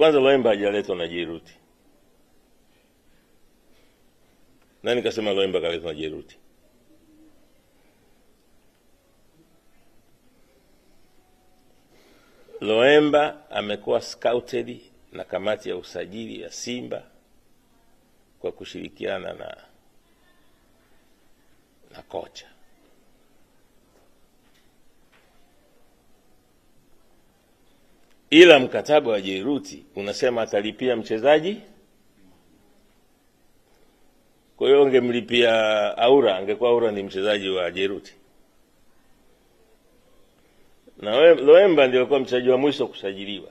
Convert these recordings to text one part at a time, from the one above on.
Kwanza Loemba hajaletwa na Jeruti. Nani kasema Loemba kaletwa na Jeruti? Loemba amekuwa scouted na kamati ya usajili ya Simba kwa kushirikiana na kocha. Ila mkataba wa Jeruti unasema atalipia mchezaji. Kwa hiyo ungemlipia Aura, angekuwa Aura ni mchezaji wa Jeruti. Na Loemba ndio alikuwa mchezaji wa mwisho kusajiliwa.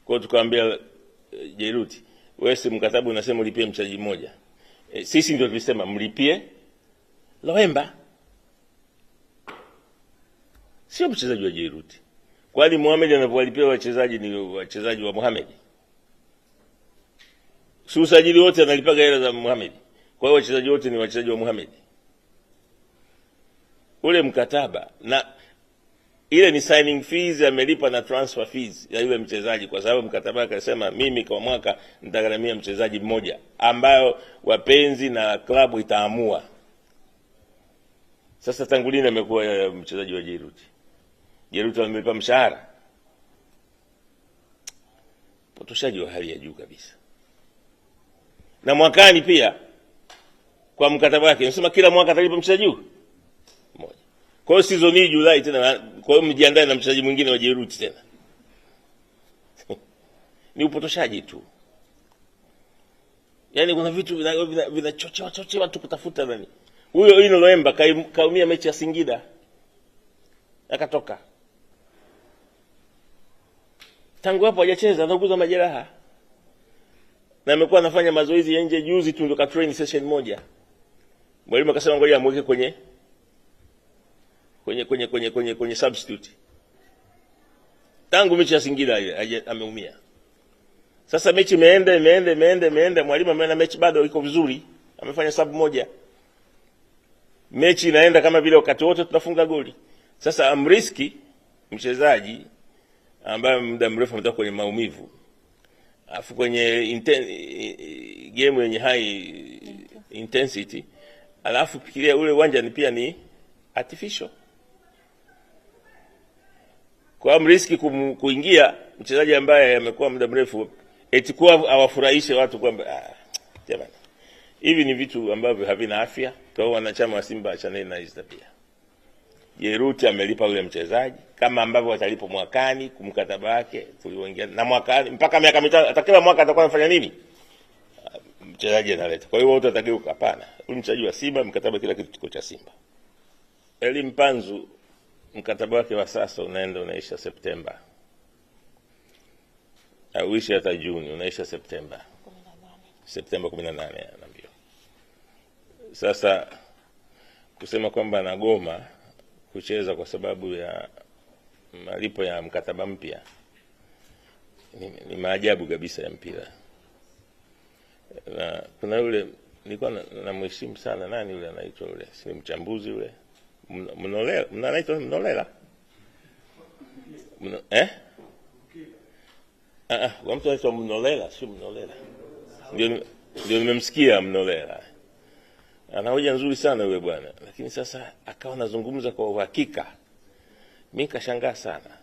Kwa hiyo tukamwambia Jeruti, wewe si mkataba unasema ulipie mchezaji mmoja. Sisi ndio tulisema mlipie Loemba. Sio mchezaji wa Jeruti. Kwani Mohamed anavyowalipia wachezaji ni wachezaji wa Mohamed? Si usajili wote analipaga hela za Mohamed. Kwa hiyo wachezaji wote ni wachezaji wa Mohamed. Ule mkataba na ile ni signing fees amelipa na transfer fees ya yule mchezaji, kwa sababu mkataba akasema mimi kwa mwaka nitagharamia mchezaji mmoja ambayo wapenzi na klabu itaamua. Sasa tangu lini amekuwa mchezaji wa Jeruti? Jeruti amelipa mshahara. Potoshaji wa hali ya juu kabisa. Na mwakani pia kwa mkataba wake nasema kila mwaka atalipa mchezaji mmoja. Kwa hiyo season hii Julai tena, kwa hiyo mjiandae na mchezaji mwingine wa Jeruti tena. Ni upotoshaji tu. Yaani kuna vitu vinachochewa chochewa tu kutafuta nani. Huyo Ino Loemba kaumia mechi ya Singida. Akatoka. Tangu hapo hajacheza, anakuza majeraha. Na amekuwa anafanya mazoezi ya nje, juzi tu ndio ka train session moja. Mwalimu akasema ngoja amweke kwenye substitute. Tangu mechi ya Singida ile ameumia. Sasa mechi imeenda, mwalimu ameona mechi bado iko vizuri, amefanya sub moja. Mechi inaenda kama vile wakati wote tunafunga goli. Sasa amriski mchezaji ambaye muda mrefu ametoka kwenye maumivu, afu kwenye game yenye high intensity, alafu fikiria ule uwanja ni pia ni artificial. Kwa amriski kuingia mchezaji ambaye amekuwa muda mrefu eti kuwa awafurahishe watu kwamba jamani, hivi ni vitu ambavyo havina afya. Kwa wanachama wa Simba achaneni na hizi tabia. Jeruti amelipa yule mchezaji kama ambavyo watalipa mwakani kumkataba wake tulioingia na mwakani mpaka miaka mitano, atakila mwaka atakuwa anafanya nini? Mchezaji analeta. Kwa hiyo wote watageuka, hapana. Huyu mchezaji wa Simba mkataba kila kitu kiko cha Simba. Eli Mpanzu mkataba wake wa sasa unaenda unaisha Septemba. Auishi hata Juni, unaisha Septemba. Septemba 18 anaambiwa. Sasa kusema kwamba anagoma kucheza kwa sababu ya malipo ya mkataba mpya ni maajabu kabisa ya mpira. Na kuna yule nilikuwa namheshimu sana, nani yule anaitwa yule, si mchambuzi yule Mnolela, anaitwa Mnolela? Kwa mtu anaitwa Mnolela, sio Mnolela. Ndio nimemsikia Mnolela. Ana hoja nzuri sana yule bwana, lakini sasa akawa anazungumza kwa uhakika. Mimi nikashangaa sana.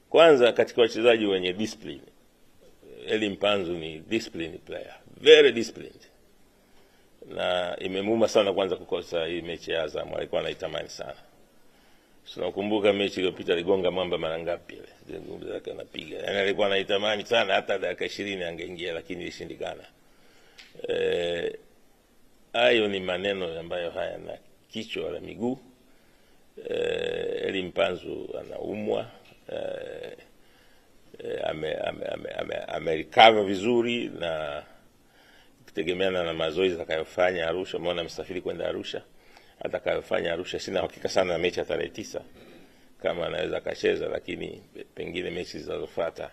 Kwanza katika wachezaji wenye discipline, Eli Mpanzu ni disciplined player, very disciplined. Na imemuuma sana kwanza kukosa hii mechi ya Azam, alikuwa anaitamani sana. Tunakumbuka mechi iliyopita aligonga mwamba mara ngapi ile. Zile ngumi zake anapiga. Yaani alikuwa anaitamani sana hata dakika 20 angeingia, lakini ilishindikana. Hayo ni maneno ambayo hayana kichwa wala miguu. Eli Mpanzu anaumwa, ame recover vizuri na kutegemeana na mazoezi atakayofanya Arusha. Umeona amesafiri kwenda Arusha, atakayofanya Arusha sina hakika sana na mechi ya tarehe 9 kama anaweza akacheza, lakini pengine mechi zinazofuata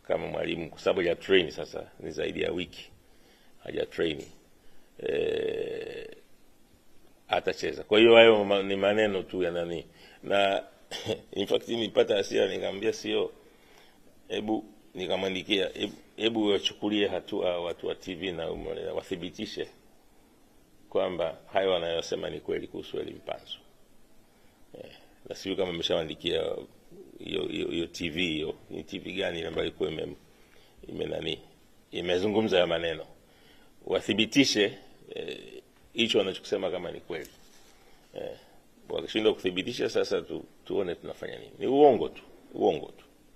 kama mwalimu, kwa sababu ya train sasa ni zaidi ya wiki haja train, atacheza. Kwa hiyo hayo ni maneno tu ya nani. Na in fact nilipata hasira nikamwambia sio Hebu nikamwandikia, hebu wachukulie hatua watu wa TV na Mnolela, wathibitishe kwamba hayo wanayosema ni kweli kuhusu Ally Mpanzu. Na sijui kama mmeshawaandikia hiyo TV, hiyo ni TV gani ile ambayo ilikuwa ime imezungumza ya maneno, wathibitishe hicho wanachokisema kama ni kweli. Wakishindwa kuthibitisha sasa tuone tunafanya nini. Ni uongo tu, uongo tu.